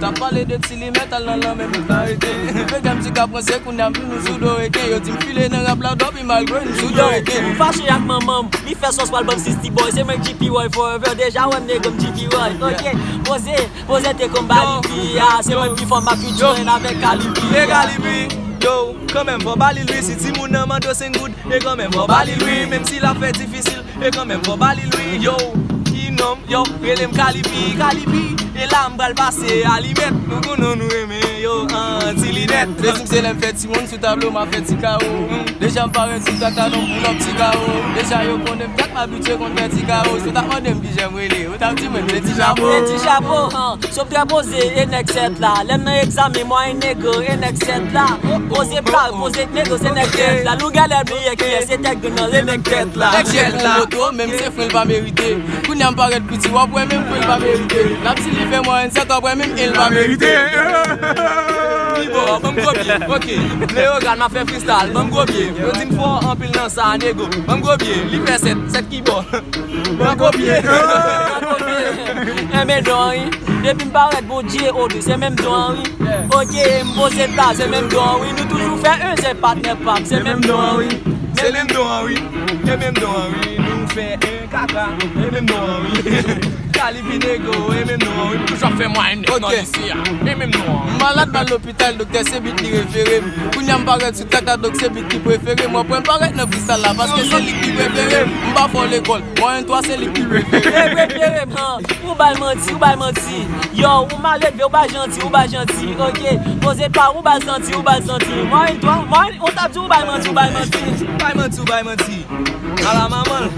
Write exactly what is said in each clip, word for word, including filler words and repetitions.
T ap pale de ti limèt al nan lanmè m ta rete. Fè kè m ti ka pran se kounye a m vin nou sou do reken. Yo di m file nan rap la dòpi malgre m sou do reken. M fache ak manman m, li fè sòs pral ban m sixty boy. Se mwen G P Roy forever, deja wè m nèg m G P Roy. Ok, poze, poze te konn Balibi. Ah, se mwen pi fò m ap featuring avèk Kalibi. E Kalibi, yo, kanmenm fò ba li lwi. Si timoun nan mande w senk goud, e kanmenm fò ba li lwi. Menm si l ap fè difisil, e kanmenm fò ba li lwi. Yo, ki non m, yo, rele m Kalibi, Kalibi. E la m pral pase alimèt. Nou konnen nou renmen yo an ti linèt. Bezim se lè m fè ti wonn sou tablo, m a fè ti kawo. Deja m parèt sou tata non pou lòt ti kawo. Deja yo konnen m tèt m abitye konn fè ti kawo. Si w ta mande m kijan m rele, ou t ap di mwen m se ti chapo. Se ti chapo, han. Sòm trè poze, e nèg sèt la. Lè m nan egzamen, mwayen negro, e nèg sèt la. Poze pla, poze negro, se nèg tèt la. Nou genlè bliye kiyès se tèt grenn nan, se nèg tèt la. Nèg tèt la. Moto, menm se fren l pa merite. Kounye a m parèt piti, w ap wè menm fren l pa merite. N ap di li fè mwayen sèt, w ap wè menm e l pa merite. Ki bò, ban m gwo pye, ok. Leogane, m ap fè freestyle, ban m gwo pye. Yo di m fò anpil nan sa, nego. Ban m gwo pye, li fè sèt, sèt ki bò. Ban m gwo pye. Enben don wi. Depi m parèt Bondye, o de, se menm don wi. Ok, m poze pla, se menm don wi. Nou toujou fè un, se patnè pa m, se menm don wi. Se menm don wi. E menm don wi. Nou fè un kaka, e menm don wi. Kalibi nego, e menm non wi. Toujou ap fè mwayen nèt nan lise a. E menm non. M malad m al lopital, doktè se bit li refere m. Kounye a m parèt sou tèt la, dòk se bit ki prefere m. W ap wè m parèt nan freestyle la, paske se li ki prefere m. M pa fò lekòl, mwayen twa se li ki prefere m. E prefere m, han. Ou bay manti, ou bay manti. Yo, ou mal elve, ou bay janti, ou bay janti. Ok, poze pa, ou bay santi, ou bay santi. Mwayen twa, mwayen, ou t ap di ou bay manti, ou bay manti. Bay manti, ou bay manti. Ala manman l.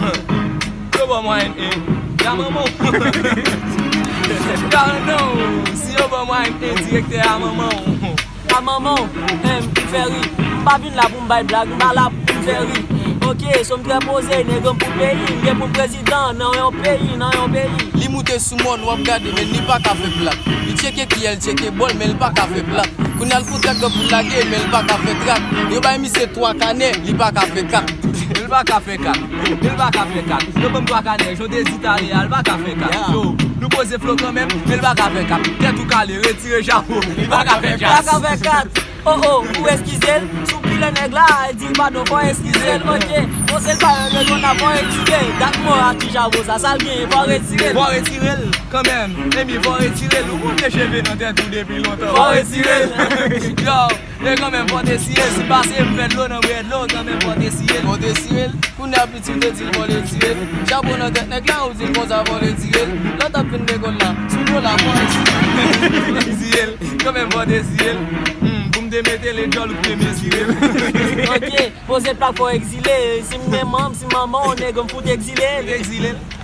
Yo ba w mwayen en, ya manman w. Ya non, si yo ba w mwayen en, direktè a manman w. A manman w, en, m fè ri. M pa vin la pou m bay blag, m pa la pou m fè ri. Ok, so m trè poze, nèg m pou peyi, m gen pou m prezidan nan yon peyi, nan yon peyi. Li moute sou mòn, w ap gade, men li pa ka fè plat. Li tcheke kiyè l tcheke bòl, men l pa ka fè plat. Kounye a l fout tèt dòk pou l lage, men l pa ka fè trak. Yo bay misye twa kanè, li pa ka fè kat. Li pa ka fè kat. Li pa ka fè kat. Yo ban m twa kanè, jan w te di talè a, li pa ka fè kat. Yo, nou poze flo kanmenm, men li pa ka fè kat. Tèt ou kale, retire chapo. Li pa ka fè kat. Li pa ka fè kat. Oh, oh, ou eskize l, sou pile nèg la, di l padon, fò eskize l, ok. Bon, se l pa yon nèg konn ap fò retire. Dat mò a ki chapo sa, sa l genyen, fò retire l. Fò retire l, kanmenm. Epi fò retire l, ou monte cheve nan tèt ou depi lontan. Fò retire l. Yo, e kanmenm fò te siye, si pase m fè dlo nan bwè dlo, kanmenm fò te siye l. Fò te siye l. Kounye a piti w te di l fò te tire l. Chapo nan tèt nèg la, ou di l konsa fò te tire l. Lè w t ap fin lekòl la, sou do la fò te siye l. Kanmenm fò te siye l. Hmm, pou m te mete l e djòl ou te mezire l. Ok, poze plak fò egzile. Si m gen manm, si manman w nèg m fout egzile l. Egzile l.